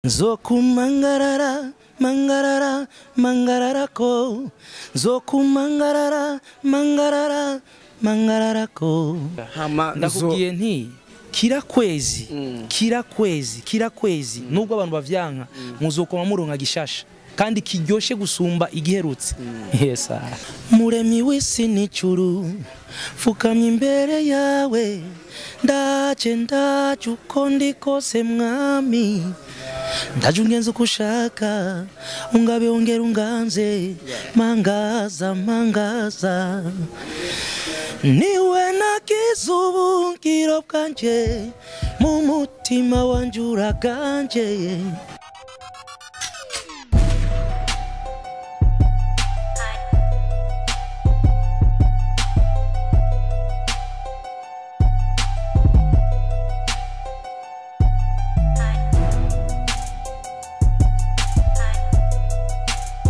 Nzokumangarara mangarara mangarara ko nzokumangarara mangarara mangarara ko. Ndakubwiye nti kira kwezi kira kwezi kira kwezi nubwo abantu bavyanka muzokoma muronka gishasha kandi kiryoshe gusumba igiherutse. Yes. Muremyi w'isi n'ijuru fukamye imbere yawe ndaje ndaje uko ndi kose mwami ndaje ungenze uko ushaka ungabe ongera unganze mangaza mangaza niwe nagize ubuhungiro bwanje mu mutima wanje uraganje.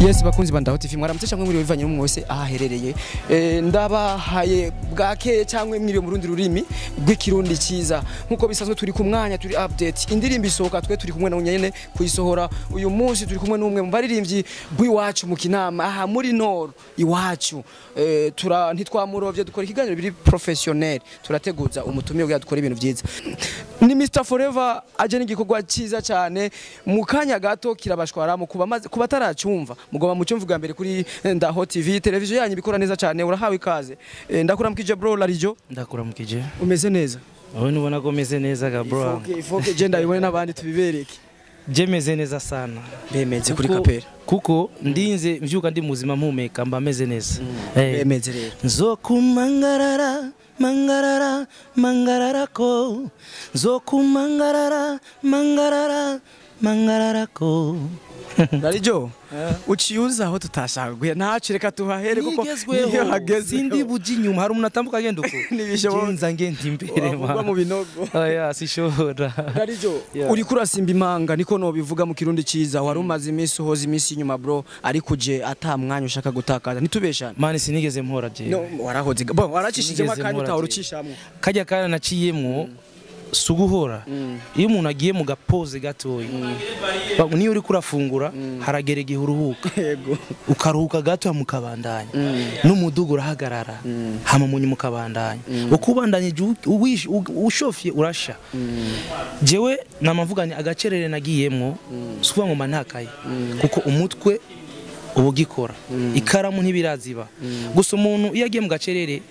Yes, bakunzi ba Ndaho TV mwaramutse cyangwa muri bivanye n'umwe wese ahaherereye. Ndabahaye bwakeye cyangwa mwiriwe mu rundi rurimi rw'ikirundi cyiza. Nkuko bisanzwe turi ku mwanya turi update. Indirimbo isohoka twe turi kumwe na nyene kuyisohora. Uyu munsi turi kumwe n'umwe mu baririmbyi bw'iwacu mu Kinama aha muri Nord iwacu. Tura ntitwamurovye dukora ikiganiro biri professionnel. Turateguza umutumire kugira dukore ibintu byiza. Ni Mr Forever aje n'igikorwa cyiza cyane mu kanya gato kirabashwara mu kuba kubataracumva. Mugoma mucyo mvuga mbere kuri Ndaho TV televiziyo yanyu bikora neza cyane urahawe ikaze. Ndakuramukije bro Larijo. Ndakuramukije. Umeze neza? Wowe nubona ko meze neza ga bro. Ifoke je ndabibone nabandi tubibereke. Je meze neza sana. Bemeze kuri kapera. Kuko ndinze mvyuka ndi muzima mpumeka mba meze neza. Bemeze rero. Nzokumangarara mangarara mangarara ko nzokumangarara mangarara mangarara ko. Larijo uciyuza aho tutashaka guye ntacu reka tuhahere kuko niyo hageze sindi buji inyuma hari umuntu atambuka agenda uko nibishoboka nza ngenda imbere ma mu binogo oya sishobora. Larijo uri kurasimba imanga niko no bivuga mu kirundi ciza wari umaze iminsi uhoza iminsi inyuma bro ariko je ata mwanya ushaka gutakaza nitubeshana mani sinigeze mpora je no warahoze bon waracishije akanya utahora kajya kana naciyemwo suguhora iyo umuntu agiye mu gapoze gatoyi niyo uri kurafungura haragera igihe uruhuka ukaruhuka gato mukabandanya n'umudugu urahagarara hama munyu mukabandanya ukubandanye ushofye urasha. Jewe namavuganye agacerere nagiyemwo sukuvuga ngo mantakaye kuko umutwe ubugikora ikaramu ntibiraziba gusa umuntu iyo agiye mu gacerere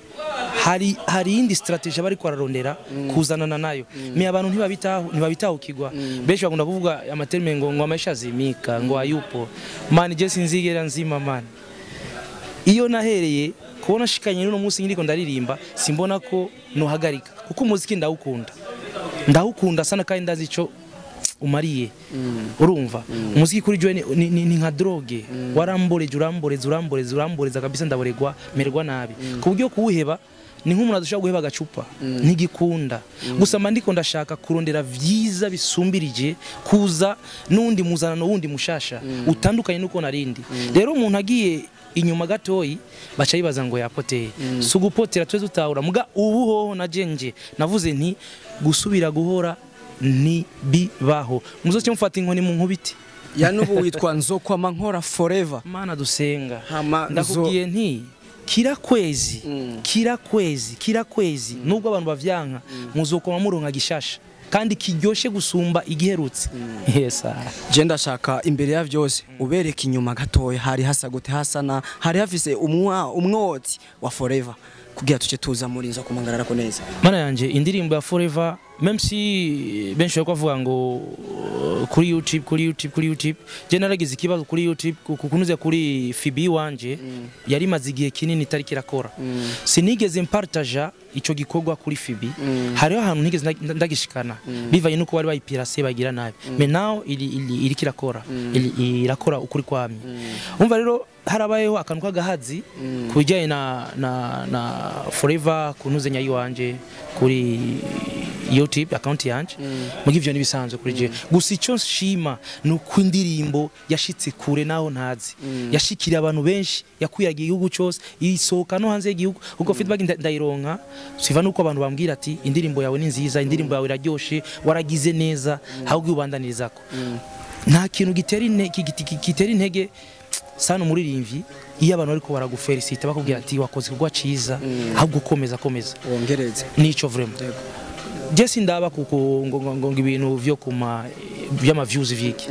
hari indi strategy bari kwararondera kuzanana nayo me abantu ntibabitaho ntibabitahukirwa benshi bakunda kuvuga amaterme ngo ngo amaisha zimika ngo ayupo man je sinzigera nzima man iyo nahereye kubona shikanye n'uno munsi ndiko ndaririmba simbona ko nohagarika kuko umuziki ndawukunda sana kandi ndazi ico umariye urumva umuziki kuri joy ni nka drogue waramboreje uramboreza uramboreza uramboreza kabisa ndaboregwa merwa nabi ku buryo kuwuheba ni nk'umuntu adashobora guheba agacupa ntigikunda gusa mba ndiko ndashaka kurondera vyiza bisumbirije kuza n'undi muzanano wundi mushasha utandukanye nuko narindi. Rero umuntu agiye inyuma gatoyi baca yibaza ngo yapoteye sugupotera tweze utahura muga ubu hoho na jenje navuze nti gusubira guhora ni bibaho muzoce mufata inkoni mu nkubiti ya nubu witwa nzokwama nkora forever mana dusenga. Ndakubwiye nti kira kwezi kira kwezi kira kwezi nubwo abantu bavyanka muzokoma muronka gishasha kandi kiryoshe gusumba igiherutse. Yes. Je ndashaka imbere ya vyose ubereka inyuma gatoya hari hasa gute hasana hari hafise umwotsi wa forever kugira tuce tuza muri nzokumangarara ko neza. Mana yanje indirimbo ya forever même si benshi bavuga ngo kuri YouTube kuri YouTube kuri YouTube je naragize ikibazo kuri YouTube kukunuze kuri FB wanje yari maze igihe kinini tariki irakora sinigeze mpartaja ico gikorwa kuri FB hariho ahantu nigeze ndagishikana bivanye nuko bari bayipirase bagira nabi mais now iri kirakora irakora ukuri kwamye. Umva rero harabayeho akantu kagahazi kubijyanye na forever kunuze nyayi wanje kuri YouTube account yanje mugi ivyo nibisanzwe kuri je gusa ico nshima nuko indirimbo yashitse kure naho ntazi yashikira abantu benshi yakwiragiye igihugu cyose isohoka no hanze y'igihugu kuko feedback ndayironka siva nuko abantu bambwira ati indirimbo yawe ni nziza indirimbo yawe iraryoshe waragize neza ahubwo ubandaniriza ko Nta kintu gitera intege sana umuririmbyi iyo abantu ariko baragufelicita bakubwira ati wakoze kugwa ciza, ahubwo komeza komeza wongereze nico vraiment. Je sindaba kuko ngo ibintu vyo kuma by'ama views viki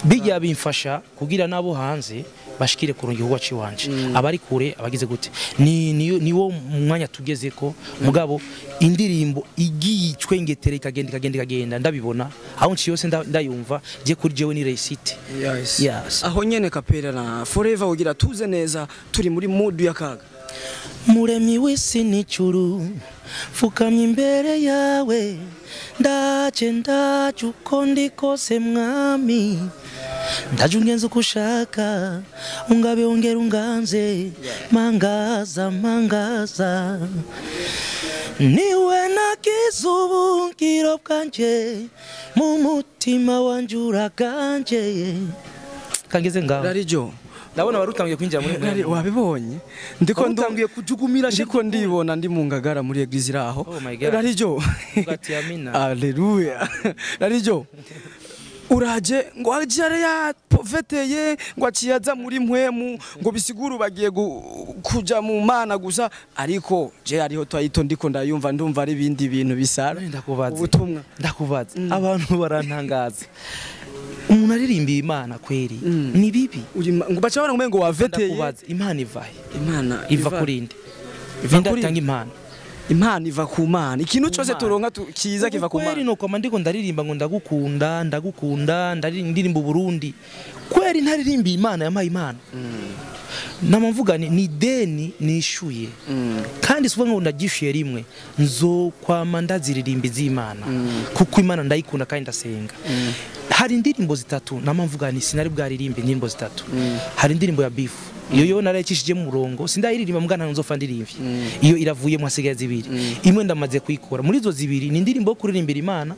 bijya bimfasha kugira nabo hanze bashikire ku gihugu ciwanje, abari kure abagize gute ni niwo mwanya tugeze ko mugabo indirimbo igiye icwengetere ikagenda ikagenda ikagenda ndabibona aho nci yose ndayumva je kuri jewe ni recite. Yes. Yes. Aho nyene Kapera na Forever ugira tuze neza turi muri mood ya kaga. Muremyi w'isi n'ijuru fukamye imbere yawe, ndaje ndaje uko ndi kose mwami, ndaje ungenza uko ushaka, ungabe wongera unganze, mangaza mangaza, niwe nagize ubungiro bwanje, mu mutima wanje uraganje. Kangeze ngaho Rarijo ndabona barutangiye kwinjira muri Rari wabibonye ndiko ndangiye kujugumira ndiko ndibona ndi mu ngagara muri eglise iraho. Rarijo ugati amina haleluya. Rarijo uraje ngo ajare ya poveteye ngo aciyaza muri mpwemu ngo bisiguru bagiye kuja mu mana gusa, ariko je ariho twayito ndiko ndayumva ndumva ari bindi bintu bisara. Ndakubaza ubutumwa ndakubaza abantu barantangaza umuntu aririmbiye Imana kweri ni bibi ngo baca bara ngo waveteye. Ndakubaza Imana ivahe? Imana iva kurinde iva kurinde Imana Imana iva ku Mana, ikintu cyose turonka kiza kiva ku Mana. Kweri nuko ndiko ndaririmba ngo ndagukunda ndagukunda ndaririmba Burundi kweri ntaririmba Imana yamaye Imana. Namvuga ni deni nishuye kandi sivuga ngo ndagishuye rimwe nzokwama ndaziririmba iz'Imana kuko Imana ndayikunda kandi ndasenga. Hari indirimbo zitatu namvuga ni sinari bwaririmbe indirimbo zitatu. Hari indirimbo ya beef iyo yo narayicishije mu murongo sindayiririmba mbwa nzofa ndirimvye iyo iravuye mu hasigaye zibiri imwe ndamaze kuyikora muri izo zibiri ni indirimbo yo kuririmbira Imana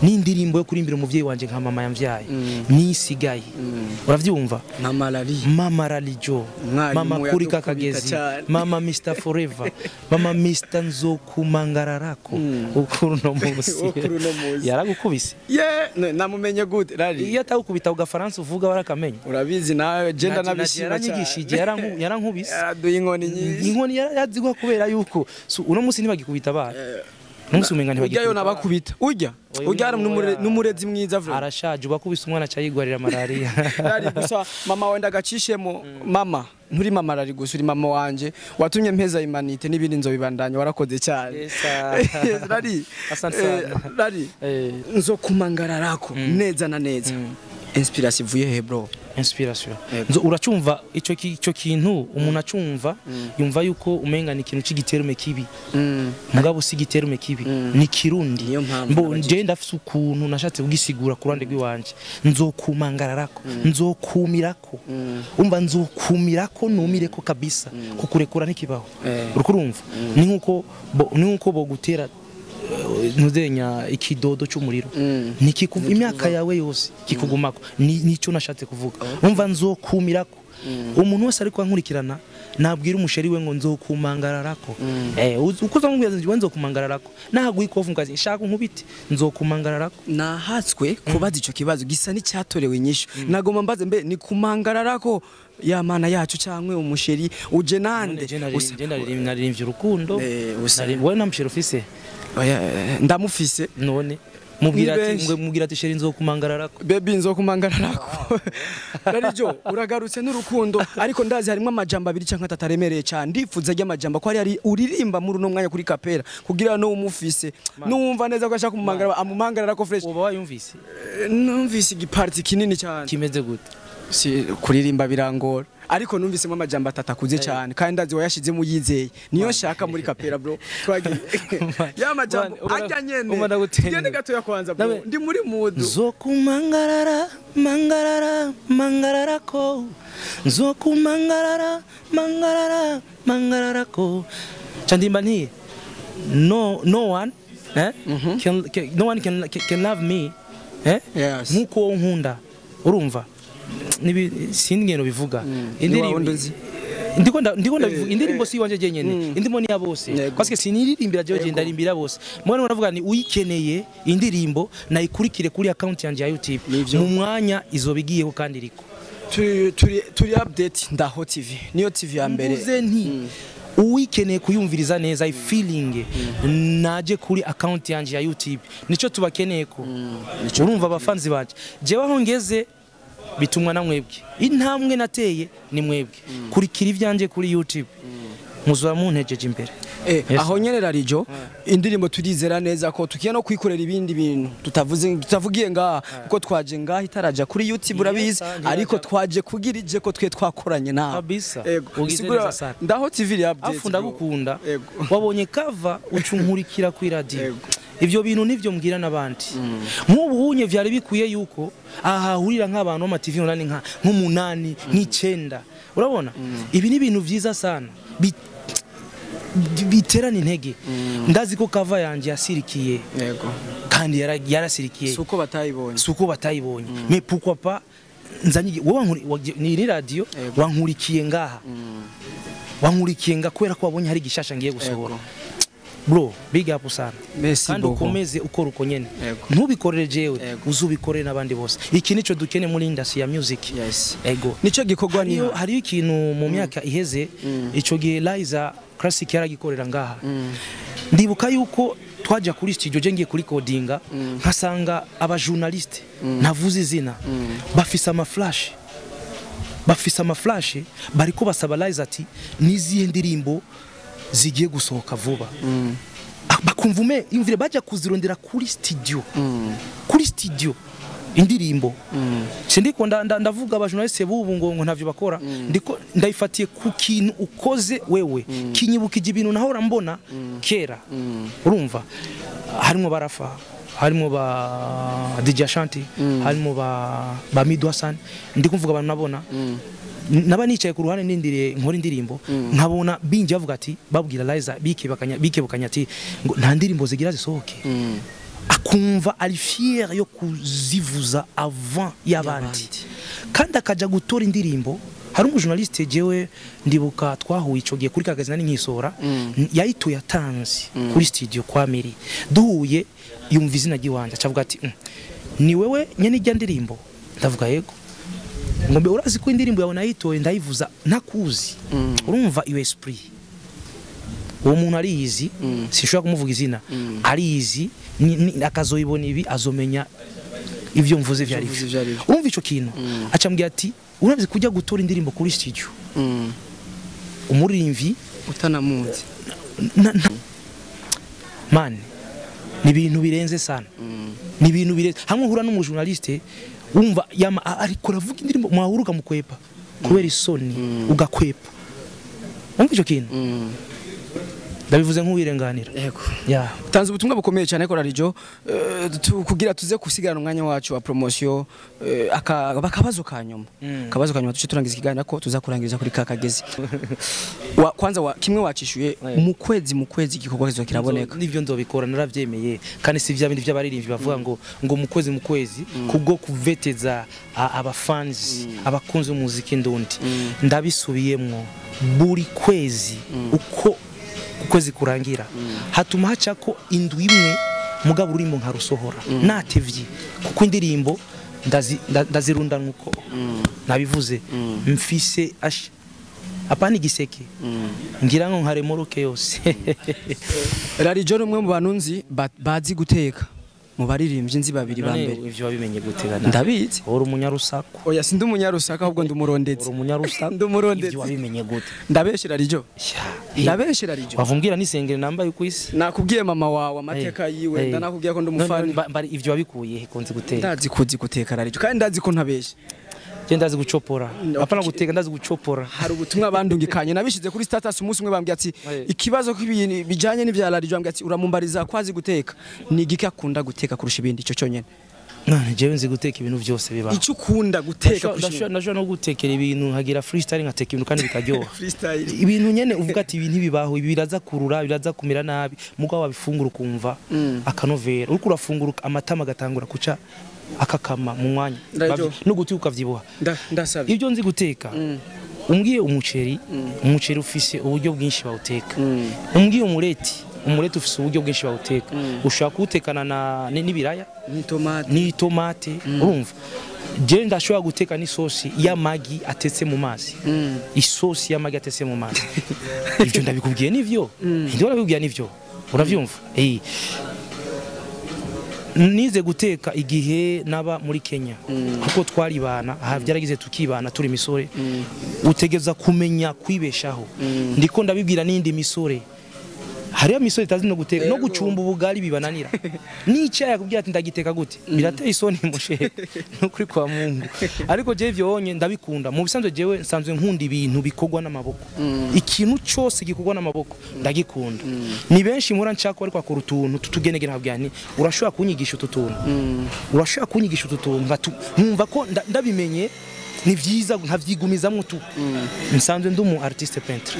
ni indirimbo yo kurimbira umuvyeyi wanje nka mama yamvyaye nisigaye uravyumva Mama Rari Mama Rarijo mama kuri kakagezi mama Mr Forever mama Mr Nzokumangararako ukuru no munsi yaragukubise ye namumenye gute Rari iyo atagukubita ugafaransa uvuga warakamenya urabizi nawe je ndanabishima cyane yarankubise yaraduye inkoni nyinshi inkoni yarazigwa kubera yuko uno munsi ntibagikubita abana umunsi umenga ntibagikubita ujya yo nabakubita ujya n'umurezi mwiza vre arashaje ubakubise umwana cyayigwarira malaria. Rari gusa mama wenda gacishemo mama nturi mama Rari gusa uri mama wanje watumye mpeza imanite n'ibindi nzobibandanya warakoze cyane. Rari Rari nzokumangararako neza na neza. Inspiration ivuye he bro? Inspiration nzo uracumva ico kintu umuntu acumva yumva yuko umenga ni ikintu c'igiterume kibi mugabo si igiterume kibi ni kirundi mbo nje ndafise ukuntu nashatse kugisigura ku ruhande rw'iwanje nzokumangararako nzokumirako umva nzokumirako numireko kabisa kukurekura ntikibaho urukurumva ni nkuko bogutera ntuzenya ikidodo cy'umuriro nikikuva imyaka yawe yose kikugumako nico nashatse kuvuga umva nzokumirako umuntu wese ariko ankurikirana nabwira umusheri we ngo nzokumangararako uko uzamubwira ngo nzokumangararako nahaguye ikofu ngazi nshaka nkubite nzokumangararako. Nahatswe kubaza ico kibazo gisa n'icyatorewe inyishu nagomba mbaze mbe ni kumangararako ya mana yacu cyangwe umusheri uje nande naririmbye urukundo wewe na musheri ufise ndamufise none mubwira ati sheri nzokumangararako baby nzokumangararako. Rarijo uragarutse n'urukundo ariko ndazi harimo amajambo abiri canke atataremereye cyane ndifuza ry'amajambo ko ari uririmba muri uno mwanya kuri Kapera kugira no umufise numva neza ko ashaka kumumangara amumangararako fresh. Uba wayumvise? Numvise igiparti kinini cyane kimeze gute si kuririmba birangora ariko numvisemo amajambo atatakuze cyane kandi ndazi wayashizemo yizeye niyo nshaka muri Kapera bro twagiye ya majambo ajya nyene tugende gatoya kwanza bro ndi muri mood. Nzokumangarara mangarara mangararako nzokumangarara mangarara mangararako candimba nti no one no one can love me nkuko nkunda urumva nibi sindi ngeno bivuga indirimbo Ndiko ndabivuga, indirimbo si iwanje jenyene, indirimbo ni ya bose, parce que siniririmbira jewe, ndarimbira bose. Mwana uravuga ni uyikeneye indirimbo nayikurikire kuri account yanje ya YouTube, mu mwanya izobigiyeho kandi iriko. Turi update. Ndaho TV niyo TV ya mbere. Mvuze nti uwikeneye kuyumviriza neza feeling naje kuri account yanje ya YouTube, nico tubakeneye ko. Urumva abafanzi banje, jewe aho ngeze bitumwa na mwebwe, intambwe nateye ni mwebwe. Kurikira ivyanje kuri YouTube, muzaba muntejeje imbere. Aho nyene Rarijo, indirimbo turizera neza ko tukiye no kwikorera ibindi bintu tutavuze, tutavugiye ngaha, kuko twaje ngaha itaraja kuri YouTube, urabizi, ariko twaje kugira ije ko twe twakoranye nawe. Kabisa. Ugize neza sana. Ndaho TV iri update. Afu ndagukunda. Wabonye kava ucunkurikira kuri radio. Ivyo bintu nivyo mbwira n'abandi. Nk'ubu hunye vyari bikuye yuko aha hahurira nk'abantu b'ama TV online nka nk'umunani, nk'icenda. Urabona? Ibi ni ibintu vyiza sana. Biterana intege. Ndazi ko kava yanje yasirikiye. Kandi yarasirikiye. Suko batayibonye. Suko batayibonye. Mais pourquoi pas nzanye wowe ni radio wankurikiye ngaha. Wankurikiye nga kubera ko wabonye hari gishasha ngiye gusohora. Bro, big up sana. Kandi ukomeze ukora uko nyene. Ntubikorere jewe, uzubikorere n'abandi bose. Iki nico dukene muri industry ya music. Ego. Nico gikorwa ni hariyo ikintu mu myaka iheze, ico gihe Liza Classic yaragikorera ngaha. Ndibuka yuko twaja kuri studio, je ngiye kuri codinga, nkasanga aba journaliste ntavuze izina bafise ama flash. Bafise ama flash bariko basaba Liza ati nizihe ndirimbo zigiye gusohoka vuba. Bakumvume imvire bajya kuzirondera kuri studio. Kuri studio indirimbo. Sindiko ndavuga aba journaliste bubu ngo ntavyo bakora, ndiko ndayifatiye ku kintu ukoze wewe. Kinyibukije ibintu nahora mbona kera. Urumva harimo barafa, harimo ba DJ Ashanti, harimo ba Midwasan, ndiko mvuga abantu nabona. Naba nicaye ku ruhande nindiriye nkora indirimbo, nkabona binje bavuga ati babwira Liza bikebukanya ati ngo nta ndirimbo zigira zisohoke. Akumva ari fier yo kuzivuza avant y'abandi, kandi akaja gutora indirimbo. Hari umu journaliste jewe ndibuka twahuye ico gihe kuri kagazi nani nkisora, yayituye atanzi kuri studio kwa Miri, duhuye yumva izina ry'iwanje acavuga ati ni wewe nyene ijya ndirimbo? Ndavuga yego. Ngombe urazi ko indirimbo yawe nayitoye ndayivuza ntakuzi. Urumva iyo esprit uwo muntu ariyizi, sinshobora kumuvuga izina, ariyizi, akazoyibona ibi azomenya ivyo mvuze vyari byo. Urumva ico kintu acambwira ati urazi kujya gutora indirimbo kuri studio umurimvi utanamuzi man, ni ibintu birenze sana. Ni ibintu birenze hamwe uhura n'umu journaliste wumva yama ariko ravuga indirimbo mwahuruka mukwepa kubera isoni, ugakwepa. Umva ico kintu ndabivuze nk'uwirenganira. Yego. Tanze ubutumwa bukomeye cyane ko Rarijo, kugira tuze kusigana umwanya wacu wa promotion, akabazo kanyuma. Akabazo kanyuma tuce turangiza ikiganiro ko tuzakurangiriza kuri kakagezi. Kwanza kimwe wacishuye mu kwezi igikorwa kizo kiraboneka. Nivyo nzobikora naravyemeye, kandi si vya bindi by'abaririmbyi bavuga ngo mu kwezi kubwo kuveteza abafans, abakunzi b'umuziki ndundi. Ndabisubiyemwo buri kwezi uko ukwezi kurangira hatuma hacako indwi imwe mugabo urimo nkarusohora natevye, kuko indirimbo ndazirunda nkuko nabivuze. Mfise apana igiseke ngira ngo nkaremoroke yose. Rarijo ni umwe mu bantu nzi bazi guteka mu baririmbyi nzi babiri ba mbere. Ivyo wabimenye gutega? Ndabizi. Uri umunyarusako. Oya, sindi umunyarusako ahubwo ndumurondetse. Uri umunyarusako. Ndumurondetse. Ivyo wabimenye gute? Ndabeshera Rarijo. Ndabeshera Rarijo. Wavumbwira nisengere nambaye kwisi. Nakubwiye mama wawe amateka yiwe, ndanakubwiye ko ndumufana. Bari ivyo wabikuye he konzi guteka? Ndazi kuzi guteka Rarijo, kandi ndazi ko ntabeshe. Je ndazi gucopora. Apana guteka, ndazi gucopora. Hari ubutumwa bandungikanye nabishize kuri status umunsi umwe bambwiye ati ikibazo k'ibintu bijanye n'ivya Rarijo, bambwiye ati uramumbariza kwazi guteka. Ni igiki akunda guteka kurusha ibindi ico cyonyene? None jewe nzi guteka ibintu byose bibaho. Ico ukunda guteka kurusha? Ndashobora no gutekera ibintu nkagira freestyle, ngateka ibintu kandi bikaryoha. Freestyle. Ibintu nyene uvuga ati ibintu bibaho, ibi biraza kurura, biraza kumera nabi, mugabo wabifungura ukumva akanovera. Uriko urafungura amatama agatangura kuca akakama mu mwanya no guti ukavyibuha. Ndasabye ibyo nzi guteka. Umbwiye umuceri, umuceri ufise uburyo bwinshi bawuteka. Umbwiye umureti ufise uburyo bwinshi bawuteka. Ushobora kuwutekana na n'ibiraya, n'itomate, urumva. Je ndashobora guteka n'isosi y'amagi atetse mu mazi. Isosi y'amagi atetse mu mazi. Ivyo ndabikubwiye nivyo. Ndi warabibwiye nivyo. Uravyumva? Nize guteka igihe naba muri Kenya kuko twaribana, aha byaragize tukibana turi misore. Utegeza kumenya kwibeshaho. Ndiko ndabibwira n'indi misore. Hariyo misore itazi no guteka no gucumba ubugari bibananira. N'icyayi akubwira ati ndagiteka gute? Birateye isoni mushe. Nukuri kwa Mungu. Ariko je ivyo onye ndabikunda. Mu bisanzwe jewe nsanzwe nkunda ibintu bikorwa n'amaboko. Ikintu cyose gikorwa n'amaboko ndagikunda. Ni benshi mpora nshaka ariko akora utuntu tutugenegera nkabwira nti urashobora kunyigisha utu tuntu. Urashobora kunyigisha utu tuntu nkumva ko ndabimenye ni vyiza nkavyigumizamwo tu. Nsanzwe ndi umu artiste peintre.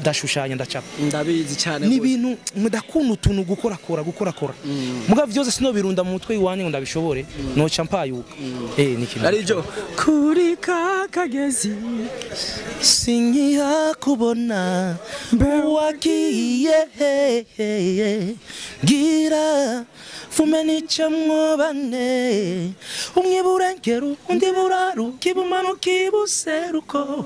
Ndashushanya ndacapa. Ndabizi cyane. Ni ibintu ndakunda utuntu gukora. Muga vyose sinobirunda mu mutwe iwanje ngo ndabishobore, noca mpayuka. Ni kintu. Arijo kuri kakagezi sinkiha kubona wagiye gira fume nicamwo bane umwe burengero undi buraru kibumanuka ibuseruko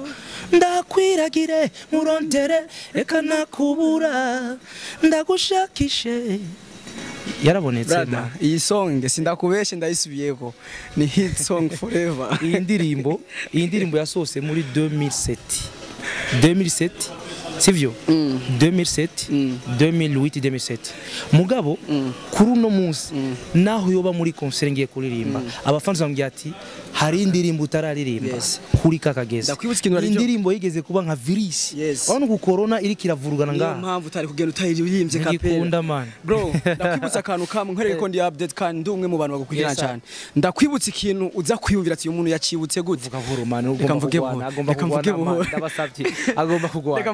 ndakwiragire murondere reka nakubura ndagushakishe. Yarabonetse ma iyi song sindakubeshe ndayisubiyeko ni hit song forever. Iyi ndirimbo yasohotse muri 2007 sivyo? 2007 2008 2007. Mugabo kuri uno munsi naho yoba muri concert ngiye kuririmba, abafanzi bambwiye ati hari indirimbo utararirimba kuri kakagezi. Indirimbo yigeze kuba nka virus. Urabona ku corona iri kiravurugana ngaha. Niyo mpamvu utari kugenda utayirimbye kapera. Man. Bro, ndakwibutsa akantu kamwe nkwereke ko ndi update kandi ndi umwe mu bantu bagukurikirana cyane. Ndakwibutsa ikintu uza kwiyumvira ati uyu muntu yacibutse gute. Vuga buhoro man, ugomba kugwana. Ndabasavye. Agomba kugwana.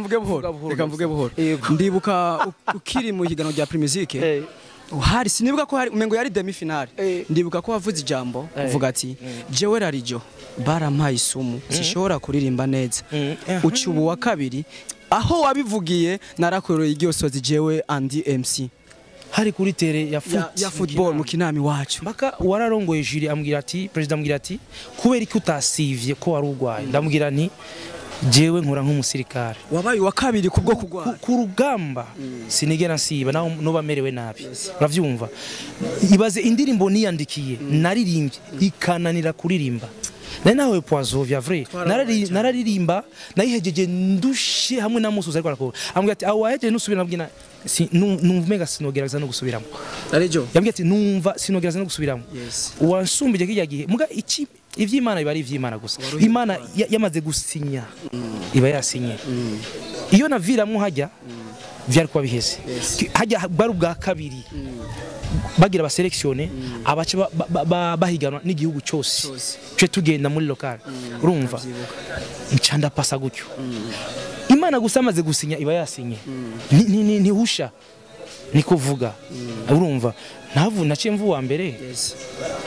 Reka mvuge buhoro. Ndibuka ukiri mu higanwa rya Primusic. Hari sinibuka ko hari umengo yari demi finale. Ndibuka ko wavuze ijambo uvuga ati jewe Rarijo barampaye isumu sishobora kuririmba neza. Uca ubu wa kabiri aho wabivugiye narakoreye iryosozi jewe Andy MC. Hari kuri tere ya ya football mu kinami wacu. Mbaka wararongoye jury ambwira ati president ambwira ati kubera iki utasivye ko wari urwaye. Ndamubwira nti jewe nkora nk'umusirikare. Wabaye wa kabiri kubwo kugwara. Ku rugamba sinigera nsiba naho noba merewe nabi. Uravyumva? Ibaze indirimbo niyandikiye naririmbye ikananira kuririmba. Nari nawe poison vya vrai. Nararirimba nayihejeje ndushe hamwe na musuza ariko arakora. Ambwira ati aho wahejeje nusubira nabwina numva mega sinogerageza no gusubiramo. Arijo. Yambwiye ati numva sinogerageza no gusubiramo. Wansumbije kijya gihe muga iki ivy'Imana biba ari ivy'Imana gusa. Imana yamaze gusinya iba yasinye. Iyo naviramwo hajya vyari kuba biheze. Hajya bari ubwa kabiri bagira baselectionne abace bahiganwa n'igihugu cyose. Cyo tugenda muri local. Urumva nca ndapasa gutyo. Imana gusa amaze gusinya iba yasinye. Ni husha niko vuga. Urumva navu naciye mvu wa mbere.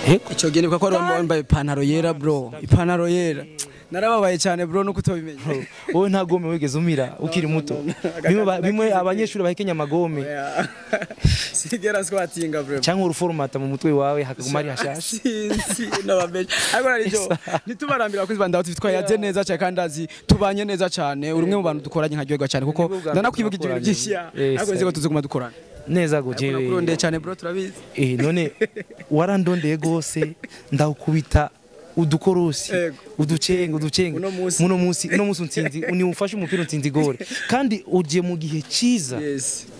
Ico gihe nibuka ko wari wambaye ipantaro yera bro, ipantaro yera. Narababaye cyane bro nuko utobimenye. Wowe nta gome wigeze umira ukiri muto. Bimwe abanyeshuri bahekenya amagome. Sigera squattinga bro. Cyangwa uruformata mu mutwe wawe hakaguma ari hashasha. Sinzi nabamenye. Ariko Rarijo nitubarambira abakozi ba Ndaho TV twayaze neza cyane kandi azi tubanye neza cyane. Uri umwe mu bantu dukoranye nkaryoherwa cyane kuko ndanakwibuka ibintu byinshi. Ariko nzi ko tuzoguma dukorana. Neza go jewe. Nakurondeye cyane bro turabizi. None warandondeye gose ndakubita udukorosi uducenga muno munsi untsinzi uni ufashe umupira untsinzi gore kandi ugiye mu gihe cyiza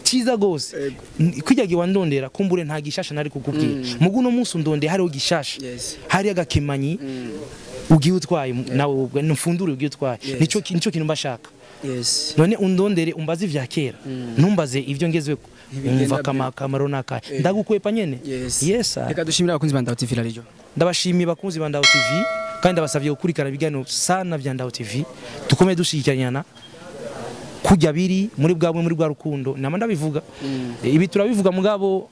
cyiza gose kwijya gihe wandondera kumbure nta gishasha nari kukubwira mugu no munsi undondeye hariho gishasha hari agakemanyi ugiye utwaye nawe ubwo nfundure ugiye utwaye nico kintu mbashaka. None undondere umbaze ivya kera ntumbaze ivyo ngezweko umva kamaro nakaye ndagukwepa nyene. Yes. Reka dushimire abakunzi ba Ndaho TV Rarijo. Ndabashimiye bakunzi ba Ndaho TV kandi ndabasavye gukurikirana ibiganiro sana vya Ndaho TV dukomeye dushigikirana kujya biri muri bwabwe muri bwa rukundo nama ndabivuga. Ibi turabivuga mugabo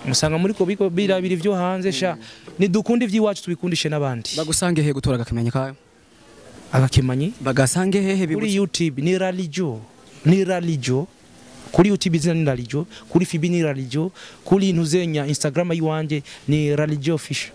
musanga muri ko biko birabiri vyo hanze sha nidukunda ivy'iwacu tubikundishe nabandi. Bagusange he gutora agakimenyi kawe? Agakemanyi Bagasange hehe? Kuri Bibutse. YouTube ni Ralijo, ni Ralijo kuri YouTube, izina ni Ralijo, kuri FB ni Ralijo, kuri ntuzenya Instagram yiwanje ni Ralijo Official.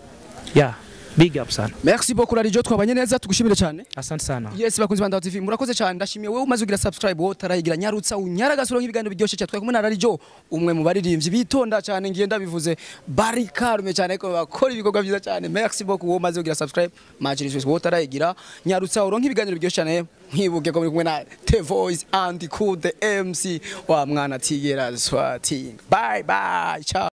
Yeah, big up sana. Merci beaucoup Rarijo, twabanye neza, tugushimire cyane. Asante sana. Yes, bakunzi ba Ndaho TV, murakoze cyane. Ndashimiye wewe umaze kugira subscribe, wowe utarayigira nyarutsa unyaragasura nk'ibiganiro biryoshye cyane. Twari kumwe na Rarijo, umwe mu baririmbyi bitonda cyane, ngiye ndabivuze, bari karume cyane ariko bakora ibikorwa byiza cyane. Merci beaucoup wowe umaze kugira subscribe, majiri wowe utarayigira nyarutsa uronke ibiganiro biryoshye cyane. Nkibuke ko muri kumwe na The Voice and Cool the MC wa mwana tigera swating. Bye bye, ciao.